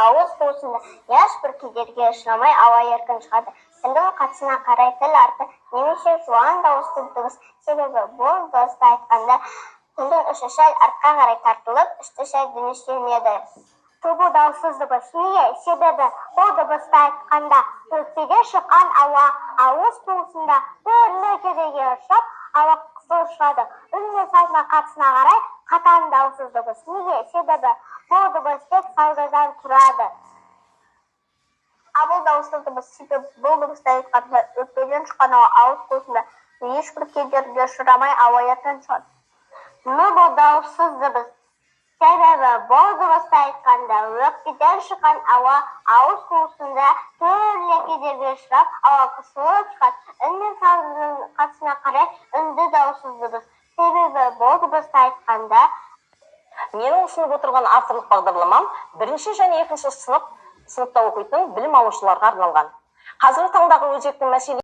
Ауыз қуысында ешбір кедергіге ұшырамай, ауа еркін шығады. Тілдің қатысына қарай тіл арты немесе жуан дауысты дыбыс. Себебі бұл дыбысты айтқанда тілдің ұшы сәл артқа қарай тартылып, үсті сәл дөңестенеді. Т бұл дауыссыз дыбыс. Неге? Себебі бұл дыбысты айтқанда өкпеден шыққан ауа ауыз қуысында түрлі кедергіге ұшырап, ауа қысылып шығады. Үн мен сазына қатысына қарай қатаң дауыссыз дыбыс. Неге? Себебі бұл дыбыс тек саздыдан тұрады. А бұл дауысты дыбыс. Себебі бұл дыбысты айтқанда өкпеден шыққан ауа ауыз қуысында ешбір кедергіге ұшырамай, ауа еркін шығады. Н бұл дауыссыз дыбыс. Себебі бұл дыбысты айтқанда өкпеден шыққан ауа ауыз қуысында түрлі кедергіге ұшырап, ауа қысылып шығады. Үн мен саздың қатысына қарай үнді дауыссыз дыбыс. Себебі бұл дыбысты айтқанда Менің ұсынып отырған авторлық бағдарламам бірінші және екінші сыныпта оқитын білім алушыларға арналған. Қазіргі таңдағы өзекті мәселе